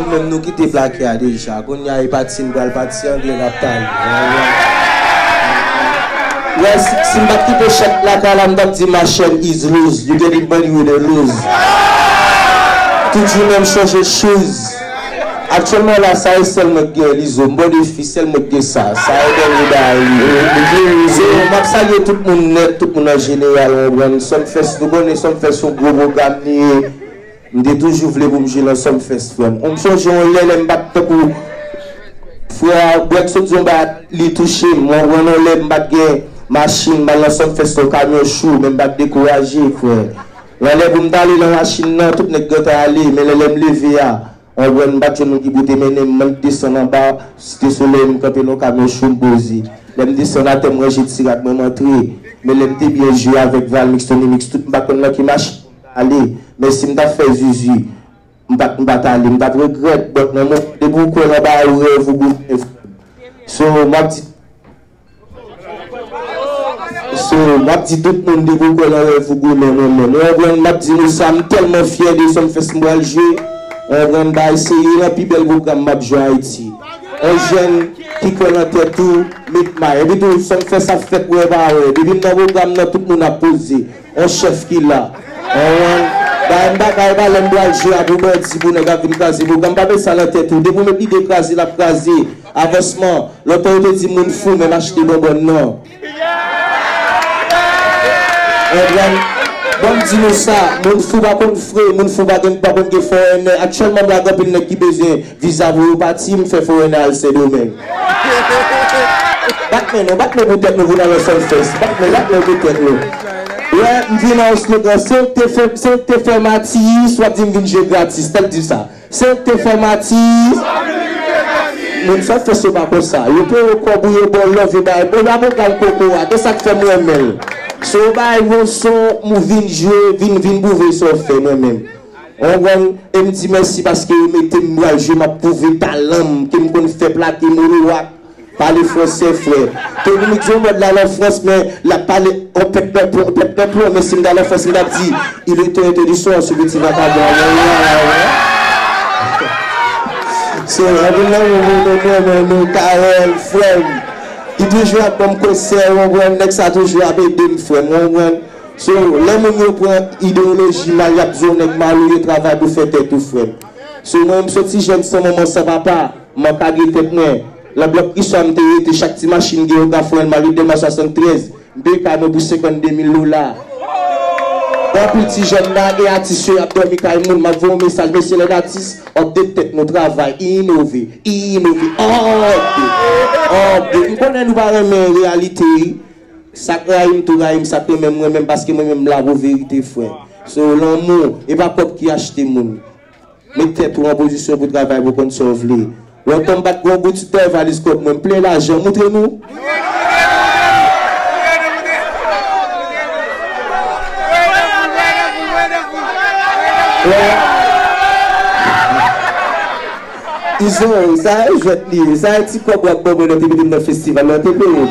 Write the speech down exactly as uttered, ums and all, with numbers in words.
Menm nou kite plake a deja. Kounye a, e pati n pral pati angle n ap pale. Wè, si, si m pa t kite chèk lakay la, m t ap di my chain is loose. You get it, money with a lose. Toujou menm chanje shoes. Aktyèlman la, sa e sèl mwen k gen, Lizo. M bò defi, sèl mwen k gen sa. Sa e dènye bagay li. So, m ap salye tout moun nèt, tout moun an jeneral, w konprann. Sumfest, nou konnen Sumfest se yon gwo pwogram li ye. M te toujou vle pou m jwe nan Sumfest, frè m. M sonje yon lè, lè m pa t tankou frè a, Brèk sot di yon bagay, li touche m. Mwen, mwen, yon lè m pa t gen machin, m al nan Sumfest, yon kamyon chou, men m pa t dekouraje, frè. Yon lè pou m t ale nan machin nan, tout nèg gentan ale, men lè, lè m leve a, w konprann, m pa t jwenn moun ki pou te mennen m, mwen, m desann anba Site Solèy, m kanpe nan yon kamyon chou, m poze. Lè m desann atè, m ranje ti rad mwen, m antre. Men lè m te byen jwe avèk Valmix, Tony Mix, tout, m pa t konn nan ki machin ale. Men si m t ap fè zuzu, m pa t, m pa t ale. M t ap regrèt, but nan moman, depi w kwè nan bagay ou, rèv ou goumen, frè m. So, m ap di, so, m ap di tout moun, depi w kwè nan rèv ou goumen, mwen menm. Ou konprann, m ap di nou sa, m tèlman fyè de Sumfest m pral jwe. Ou konprann, bagay serye, nan pi bèl pwogram m ap jwe Ayiti. On jèn ki kwè nan tèt ou, met may. Epi tou, Sumfest ap fèt, wè pa wè. Depi m nan pwogram nan, tout moun ap poze. On chèf ki la. On, on, bay m bagay pa lè m pral jwe a pou bandi, pou nèg ap vin kraze pwogram. Pa met sa nan tèt ou. Depi w met lide kraze, l ap kraze. Avansman. Lontan yo te di moun fou, menm achte bonbòn nan. Konprann? Ban m di nou sa, moun fou pa konn fre, moun fou pa gen, pa konn gen fòrènè. Aktyèlman, m lage anpil nèg ki bezwen viza pou yo pati, m fè fòrènè al Sendomeng. Bat men nou, bat men pou tèt nou pou n al nan Sumfest. Bat men, bat men pou tèt nou. Wè, m vin a yon slogan, se ou k te fè, se ou k te fè m atiyis, w ap di m vin jwe gratis. Tèl di sa. Se ou k te fè m atiyis. Moun Sumfest yo pa konsa. Yo peye w kòb ou, yo ba w love, yo bay. Bon, y ap gade koko a. Se sa k fè m renmen l. Se yon bagay ranson, m vin jwe, vin, vin pwouve sa w fè, mwen menm. Ou konprann? E m di mèsi paske yo mete m pral jwe, m ap pwouve talan m, ke m konn fè plake mono wak, pale fransè, frè. Tony Mix yon mòd la nan Frans, men l ap pale on pèp nan plon, pèp nan plon, men si m t al an Frans, m t ap di, il était interdit de ce petit vagabond. So, anpil lanmou pou nou, mwen, mwen, nou, Carel, frè m. Li toujou ap ban m konsèy, ou konprann, nèg sa toujou ap ede m, frè m, ou konprann. So, lè moun yo pran ideyoloji mal, y ap di w nèg mal, ou yo travay pou fè tèt ou, frè m. So, mwen, m se ti jèn san manman, san papa, m an kage tèt mwen. Nan blòk Kriswa m te rete, chak ti machin gen yon gafwen, m al ret dèyè m a swasanntrèz. M peye kay mwen pou senkannde mil dola. Gen anpil ti jèn lage atis yo, y ap dòmi kay moun. M ap voye yon mesaj, mesye lè atis, update tèt nou, travay, inove, inove, update, update. M konnen nou pa renmen reyalite, wi. Sa k rayi m tou rayi m, sa k renmen m renmen m, paske mwen menm m la pou verite, frè. So, lanmou, e pa kòb ki achte moun. Met tèt ou an pozisyon pou travay pou konn sa w vle. Lontan m pa t gen yon goud sou tèt valiz kòb mwen, m plen lajan, moutre nou. Izo, sa e jwèt li ye, sa e ti kòb w ap ban mwen lè w te mete m nan festival la, w te peye.